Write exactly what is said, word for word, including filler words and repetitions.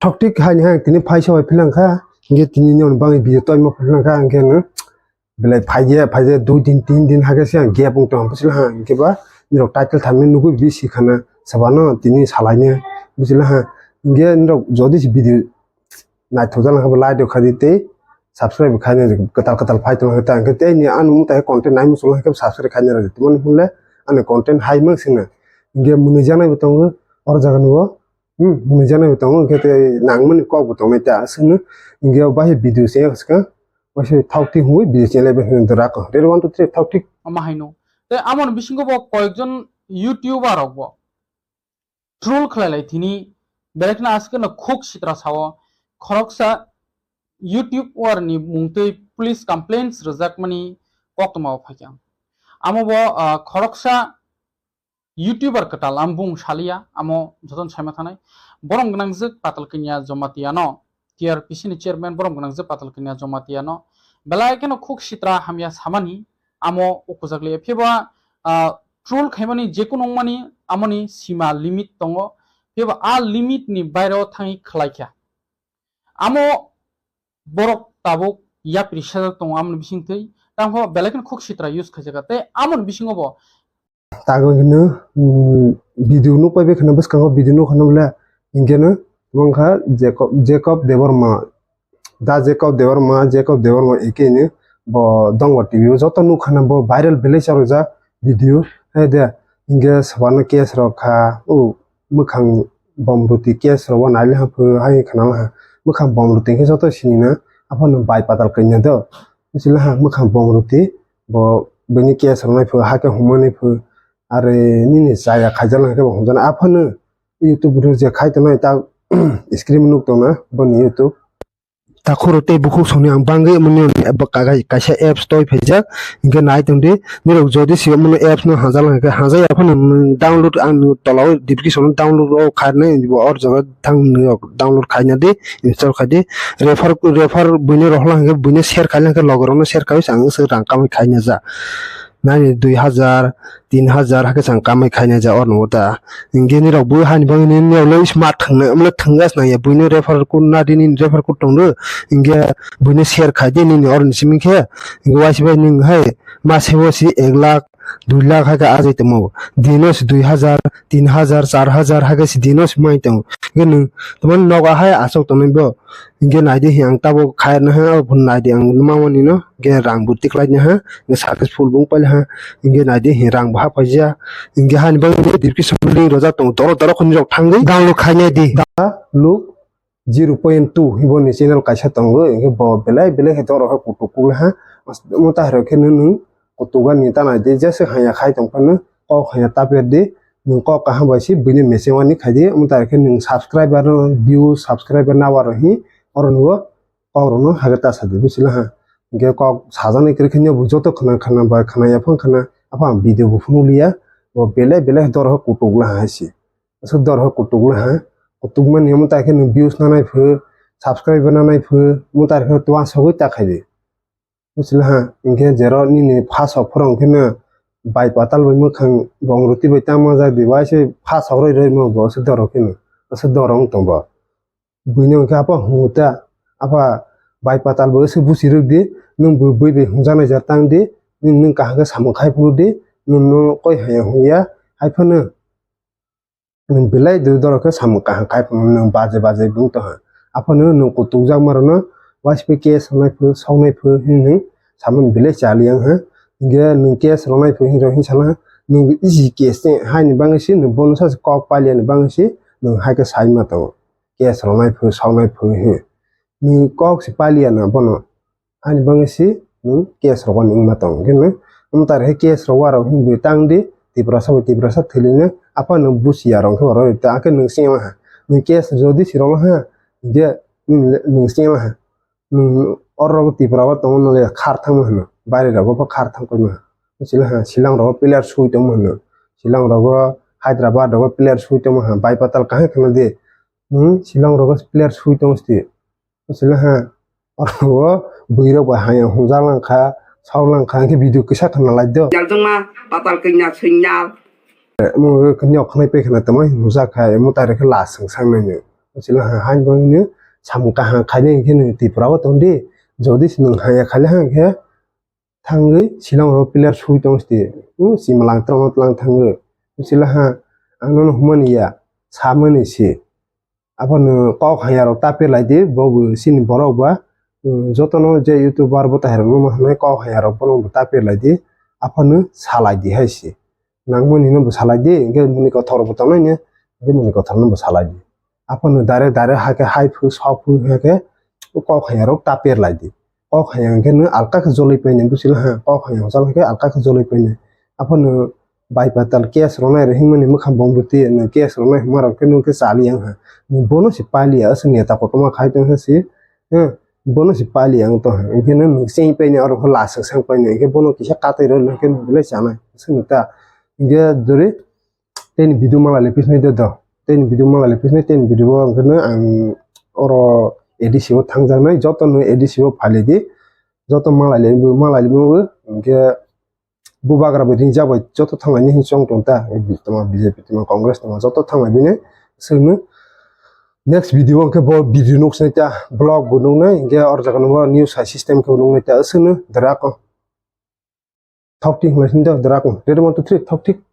Thokthik haini ha tini phaisa bai philang kha, hingke tini ni on bangwi video toima philang kha, hingke no belai phaije phaije dui din tin din hake se ang gap wng tong bwswk ha, hingke ba nirok title thamni nugwi bisi khana sabano tini salaine bwswk ha, hingke nirok jodi se video naithok jana khe bo like rok khaidi tei subscribe bo khaina kwtal kwtal phai tong khe tei ani mung tai content nai muchung khe subscribe khaina rw tongmani hwnle ani content hai mang sina hingke mwnwi janai bo tongo oro jaga no. Hmm, mwnwi janai bo tongo, hingke tei nangmani kok bo tongnai ta, aswkno hingke o bahai video se wngkha, waisa thok thik hwnwi video se level hwnwi dora ko. Ready, one, two, three, thok thik. Ama haino. Tei amoni bisingo bo koyekjon YouTuber rok bo troll khlai lai thini, belai kheno aske no khuk sitra sao, khoroksa YouTuber ni mung twi police complaints rwjakmani koktwma o phaikha. Amo bo, ah, khoroksa YouTuber kwtal, ang bung saliya, amo jotono saima thanai. Borom gwnangjwk Patal Kanya Jamatia no, T R P C ni chairman borom gwnangjwk Patal Kanya Jamatia no belai kheno khuk sitra hamya samani, amo ukujak liya. Phiya ba, ah, troll khaimani jekunu wngmani amoni sima limit tongo. Phiya ba a limit ni bairo thangwi khlai kha. Amo borok tabuk yapri sajak tongo amoni bisingtwi, tamo belai kheno khuk sitra use khaijak kha. Tei amoni bisingo bo tago hino, mm, video nuk pai bai kheno bwskango video nuk kheno bole hingke no wngkha Jacob, Jacob Debbarma, da Jacob Debbarma, Jacob Debbarma eke hino bo Dongor T V o joto nuk khana bo viral belai charwjak video hai de hingke swbano case rok kha o mwkhang bomrwtwi case rok o nailaiha pho hai khna laha mwkhang bomrwtwi hingke joto sinina aphano bai patal kanya do bwswk laha mwkhang bomrwtwi bo bini case rok nai pho hake humani pho. Are nini chaya khaijak nang khe bo hwnjana aphano YouTube video je khai tongnai ta screen nuk tongna boni YouTube. Takhoro tei bukhuk songni ang bangwi mwnwi kaisa apps toi phaijak hingke nai tongdi nirok jodi sio mwnwi apps no hajal hingke hajai aphano download ang tola o description o download o khainai o jaga thang nirok download khaina di install khai di refer refer buino rohorla hingke buino share khaina hingke logorokno share khai ang se rang kamai khaina ja. Nani dui hajar, tin hajar hake chang kamai khaina ja or nugo ta. Hingke nirok bo hani bagwi nini nirok le smart thangna, mane thangjas nangya buino refer kun na di nini refer kun tongdo. Hingke buino share khai di nini or ni simi khe. Hingke waisi bai ning hai mase bo si ek lakh, dui lakh hake ajai tongmo. Dino si dui hajar, tin hajar, char hajar hake si dino si mai tong. Hingke nung tamo nogo hai asok tongnai bo. Hingke naidi hi ang tabo khairna hai abo phun naidi ang mamani no. Hingke rang bo tiklai ha, hingke successful bo wng paili ha, hingke naidi hi rang bo haphaijak, hingke hani bagwi description link rojak tongo, doro doro khoni rok thangwi download khainai di. Da Luk zero point two hiboni channel kaisa tongo, hingke bo belai belai khe doro khe kutuk kuk ha, omo tahai rok khe nini kutuk ani ta naidi jesa hanya khai tong phano kok hanya ta per di, nwng kok kaham bai se buino mecheng ani khai di, omo tahai khe nwng subscriber no view subscriber nawa rok hi oro nw o. Kok rok no hage ta sa di bwswk le ha. Hingke kok sajani kwrwi khe bo joto khna khna bai khna ya phang khna. Aphang video bo phunuk liya. Bo belai belai doro kutuk le ha hai se. Aswk doro kutuk le ha. Kutuk mani omo tai khe nwng views na nai phu, subscribe na nai phu, omo tai khe tuasogwi ta khai di. Bwswk le ha. Hingke jero nini first of phurang khe no bai patal bai mwkhang bong rwtwi bai tamo jak di. Waise first of roi roi mo bo aswk doro khe no. Aswk doro wng tong bo. Buino hwnkhe, "Apha, hwngo ta, apha, bai patal bo se busi rwk di, nwng bo bui bai hwnjaknai jar tang di, nwng, nwng kaham khe samung khai phuru di, nwng no koi haya hwnya, hai phano nwng belai dui doro khe samung kaham khai phuru nwng baje baje bung tongha. Aphano nwng kutukjakma rokno uaisukhe case rwnai phuru, soknai phuru hinwi nwng samani belai chali yang ha. Hinkhe nwng case rwnai phuru hinwi rok hinsala nwng easy case se haini bagwi se nwng bono sasu kok pailiyani bagwi se nwng hai khe sai ma tongo." Case rwnai phu, sawnai phu, he. Ni kok se paliya na bono. Ani bangwi si, hmm, case rok ni wngma tong. Khe no, wng tar he case rok wa rok himbi tang di, Tiprasa bai Tiprasa thwilini, apa no busiya rok khe oro ta khe nwng singla ha. Nwng case jodi si rok ha, je nwng singla ha. Nwng oro Tripura o tongo nole khar thangma hwno. Baire rogo bo khar thang koima. Sila ha, silang rogo pillar sui tongma hwno. Silang rogo Hyderabad rogo pillar sui tongma ha. Bai patal kahai khwna di. Hmm, silang rogo player sui tong sti. Sila ha. Oro bui rok bai haya hung jalang kha, sau lang kha, hingke video kisa khana lai do. Yaljongma patal kanya signal. Mo kanya khanai pe khana tamo hung ja kha, mo tare khe la sung sang nai. Sila ha, hain bangni samung kaham khainai hwnkhe nwng Tripura o tongdi. Jodi se nwng haya khaile hwnkhe thangwi Shillong ro pillar sui tong sti. Hmm, sima lang tongma lang thangwi. Sila ha, ang nono humani ya, samani si. Aphano kok haya rok ta pir lai di, bo bo sini borok ba. Hmm, jotono je YouTuber bo tahir no hwnwi kok haya rok bono bo ta pir lai di. Aphano salai di hai si. Nangmani no bo salai di, hwnkhe muni kothor bo tongnai ne, hwnkhe muni kothor no bo salai di. Aphano dare dare hakhe hai phu, sok phu hakhe kok haya rok ta pir lai di. Kok haya hwnkhe no alka khe joloi painai, buchila ha, kok haya hwsal hwnkhe alka khe joloi painai. Aphano bai patal case rwnai rw himani mwkhang bong bwtwi no case rwnai hwnma rok khe nwng khe chali yang ha. Nwng bono se pali ya, aswk neta kotorma khai tong khe se, eh, bono se pali yang tong ha. Hwnkhe nwng cheng painai oro khe laswk sang painai, hwnkhe bono kisa katwi rw hwnkhe nwng belai chanai. Aswk nwng ta, hwnkhe dori teni video mala le pisnai de do. Teni video mala le pisnai, teni video o hwnkhe no ang oro A D C o thangjaknai, joto no A D C o phali di. Joto mala le, mala le bo hwnkhe bubagra bo ringjak bai joto thanglaini hin chong tong ta, tongma B J P tongma Congress tongma joto thanglai bini swngno. Next video hwnkhe bo video nuk sinai ta, vlog bo nuknai, hwnkhe or jaga no news hai system khe bo nuknai ta, swngno dara ko. Thok thik hwnlai sini ta dara ko. Ready, one, two, three, thok thik.